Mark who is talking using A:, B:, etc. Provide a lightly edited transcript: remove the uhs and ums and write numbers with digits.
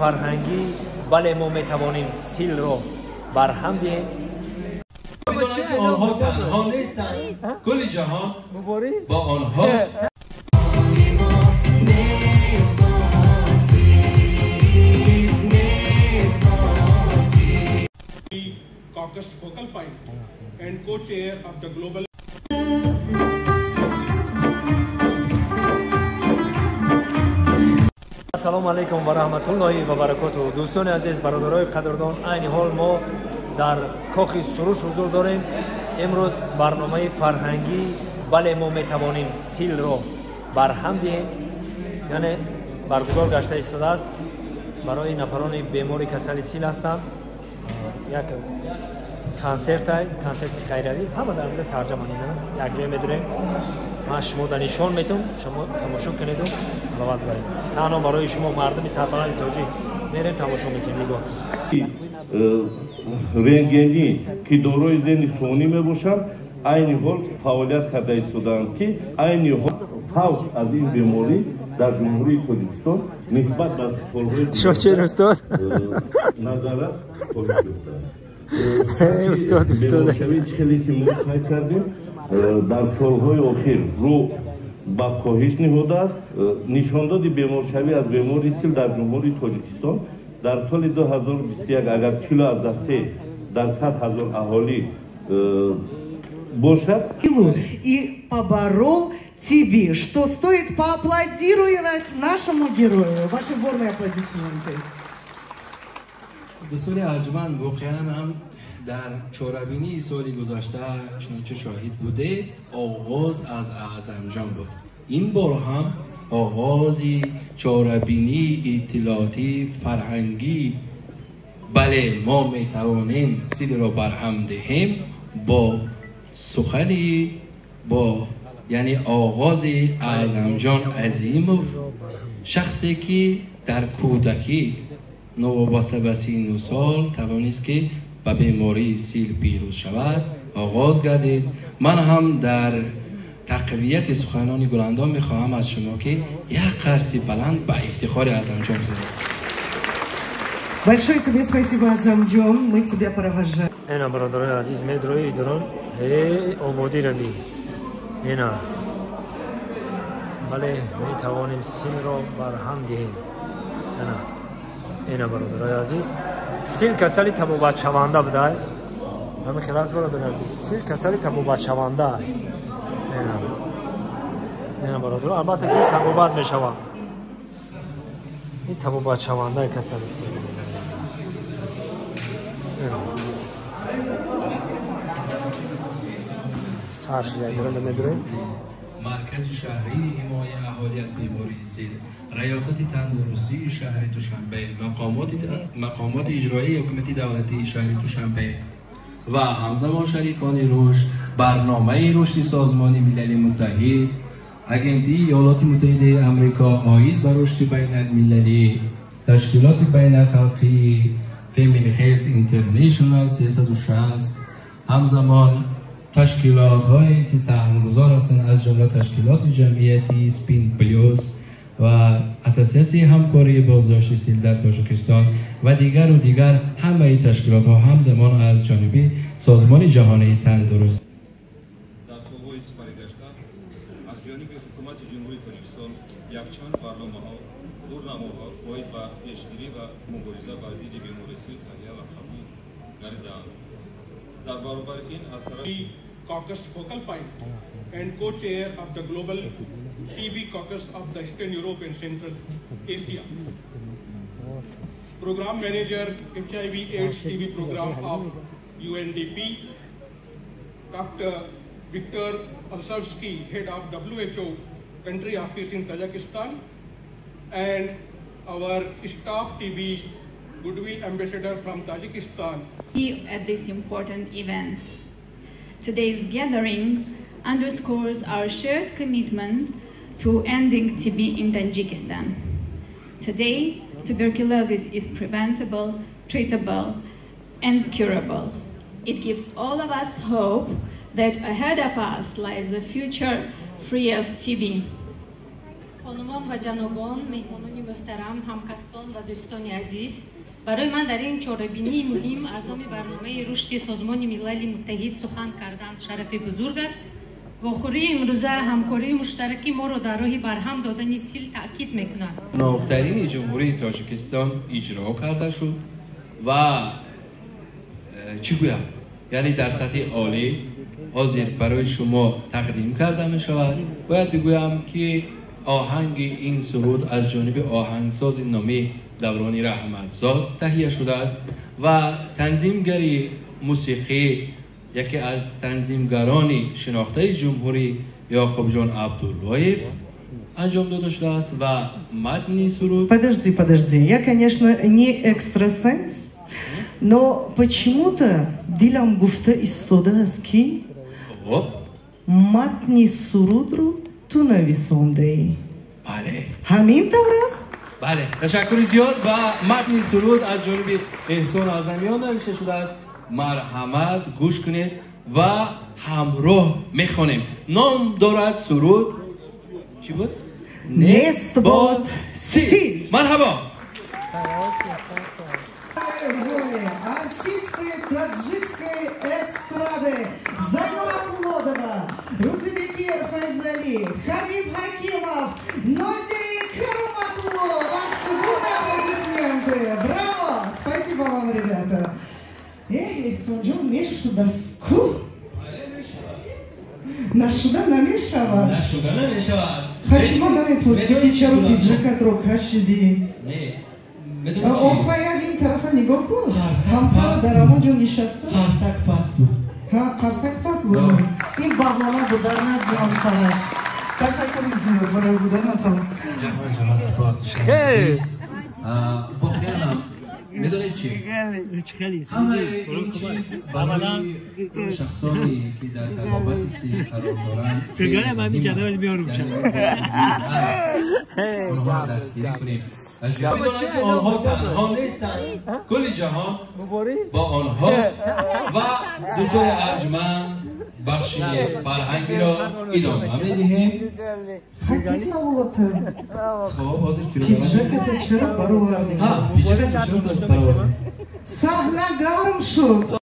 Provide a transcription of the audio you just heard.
A: Фарҳангӣ, бале, мо метавонем силро барҳам диҳем.
B: Бидонанд, ки онҳо танҳо нестанд, кулли ҷаҳон бо онҳост.
C: Caucus focal point and co-chair of the global.
A: Ассалому алайкум ва раҳматуллоҳи ва баракоту. Дӯстони азиз, бародарои қадрдон, айни ҳол мо дар Кохи Суруш ҳузур дорем. Имрӯз барномаи фарҳангӣ, бале, мо метавонем силро барҳам диҳем, яъне баргузор гашта истодааст. Барои нафарони бемори касали сил ҳастанд як консертай, консерти хайравӣ. Ҳама дар инҷа сарҷамонина якҷоя медурем. Ман шумо да нишон метум, шумо тамошо кунеду ҳаловат баред. Танҳо барои шумо, мардуми сарбаланди тоҷик, мерем, тамошо мекунем. Нигоҳ.
D: Рентгенӣ, ки дорои зеҳни сунъӣ мебошанд, айни ҳол фаъолият карда истодаанд, ки айни ҳол фавт аз ин беморӣ дар Ҷумҳурии Тоҷикистон нисбат ба солҳои
A: Шошен, устод.
D: назаррас коҳиш ёфтааст.
A: Устод, устод.
D: Беморшавии хеле, ки мо қайд кардем, дар солҳои охир рӯ ба коҳиш ниҳодааст. Нишондоди беморшавӣ аз бемории сил дар Ҷумҳурии Тоҷикистон дар соли 2021 агар 40,3 дар 100 000 аҳолӣ бошад.
E: И поборол ТБ, что стоит поаплодировать нашему герою. Ваши бурные аплодисменты.
B: Дӯстони арҷманд, воқеан ҳам дар чорабинии соли гузашта, чунончи шоҳид будед, оғоз аз Аъзамҷон буд. Ин бор ҳам оғози чорабинии иттилоотӣ фарҳангӣ, бале, мо метавонем силро барҳам диҳем, бо сухани бо яъне оғози Аъзамҷон Азимов, шахсе ки дар кӯдакӣ, новобаста ба сину сол, тавонист, ки ба бемории сил пирӯз шавад, оғоз гардид. Ман ҳам дар тақвияти суханони Гуландом мехоҳам аз шумо, ки як қарси баланд ба ифтихори Аъзамҷон бизанед.
E: Большое тебе спасибо, Азамджон. Мы тебя провожаем.
A: Эна, бародарои азиз, медрои дрон э омодӣ раби. Эна, бале, метавонем силро барҳам диҳем. Эна, эна, бародарои азиз, сил касали табобатшаванда будай. Ҳамин хел аст, бародари азиз, сил касали табобатшаванда. Эна, эна, бародаро, албатта ки табобат мешавад. Ин табобатшавандаи касали сил. Эна. Сар шида медурем.
B: Маркази шаҳрии ҳимояи аҳолӣ аз бемории сил, Раёсати тандурустии шаҳри Душанбе, мақомоти иҷроии ҳукумати давлатии шаҳри Душанбе ва ҳамзамон шарикони рушд, Барномаи рушди Созмони Милали Муттаҳид, Агентии Иёлоти Муттаҳидаи Амрико оид ба рушди байналмилалӣ, ташкилоти байналхалқии Family Health International 360, ҳамзамон ташкилотҳое ки саҳмгузор ҳастанд, аз ҷумла ташкилоти ҷамъиятии Спин Плюс ва Ассотсиатсияи ҳамкории боздошти сил дар Тоҷикистон ва дигару дигар, ҳамаи ташкилотҳо, ҳамзамон аз ҷониби Созмони Ҷаҳонии Тандуруст.
F: Дар солҳои сипаригашта аз ҷониби Ҳукумати Ҷумҳурии Тоҷикистон якчанд барномаҳо, дурнамоҳо оид ба пешгирӣ ва мубориза бар зидди бемории сил таҳия ва қабул гардидаанд. Дар баробари ин аз тарафи
C: Caucus focal point and co-chair of the Global TB Caucus of the Eastern Europe and Central Asia. Program Manager, HIV AIDS TB Program of UNDP, Dr. Viktor Olsavsky, Head of WHO Country Office in Tajikistan, and our Stop TB Goodwill Ambassador from Tajikistan.
G: At this important event. Today's gathering underscores our shared commitment to ending TB in Tajikistan. Today, tuberculosis is preventable, treatable, and curable. It gives all of us hope that ahead of us lies a future free of TB.
H: Хонумон ва ҷанобон, меҳмонони Муҳтарам, ҳамкасбон ва дӯстони азиз, барои ман дар ин чорабинии муҳим аз номи барномаи рушди Созмони Милали Муттаҳид сухан кардан шарафи бузург аст. Вохӯрии имрӯза ҳамкории муштараки моро дар роҳи барҳам додани сил таъкид мекунад.
B: Нофтарини Ҷумҳурии Тоҷикистон иҷро карда шуд ва чӣ гӯям, яъне дар сатҳи олӣ ҳозир барои шумо тақдим карда мешавад. Бояд бигӯям, ки оҳанги ин суруд аз ҷониби оҳангсози номӣ Даврони Раҳматзод таҳия шудааст ва танзимгари мусиқӣ яке аз танзимгарони шинохтаи ҷумҳурӣ Яқубҷон Абдуллоев анҷом дода шудааст ва матни суруд.
E: Подожди, подожди. Я, конечно, не экстрасенс, но почему-то дилам гуфта истодааст, ки матни сурудро ту нависондаӣ.
B: Бале.
E: Ҳамин тавр аст?
B: Бале, ташаккури зиёд. Ва матни суруд аз ҷониби Эҳсон Аъзамиён навишта шудааст. Марҳамат, гӯш кунед ва ҳамроҳ мехонем. Ном дорад суруд, чӣ буд?
E: Нест бод сил.
B: Марҳабо.
E: Артисты таджикской эстрады Замира Плодова, Рузыбеки Файзали, Хабиб Хакимов, Нози Кароматло. Ваши бурные аплодисменты. Браво! Спасибо вам, ребята. Эй, Эҳсонҷон, мешудастку? Нашуда намешавад?
B: Нашуда намешавад.
E: Хачима намепурсӣ, ки чаро пиджакатро кашидӣ?
B: Не.
E: Охо, як ин тарафа нигоҳ кун. Ҳамсара дар ҳамон ҷо нишаста.
B: Қарсак паст буд.
E: Ҳа, қарсак паст буд. Ин баҳона буд дар назди ҳамсараш. Ташаккури зиёд барои буданатон.
B: Ҷаҳон ҷаҳон сипос.
A: Хеле.
B: Воқеан медонед чӣ? Ҳамаи ин чиз барои шахсоне ки дар табобати сил қарор доранд, онҳоро дастгирӣ кунем. Медонанд, ки онҳо танҳо нестанд, кулли ҷаҳон бо онҳост. Ва дӯстони арҷманд, бахши фарҳангиро идома медиҳем.
E: Хаки саволата.
B: Хоб, ҳозир.
E: Пиджаката чаро баровардем?
B: Пиджаката чаро баровардем?
E: Саҳна гарм шуд.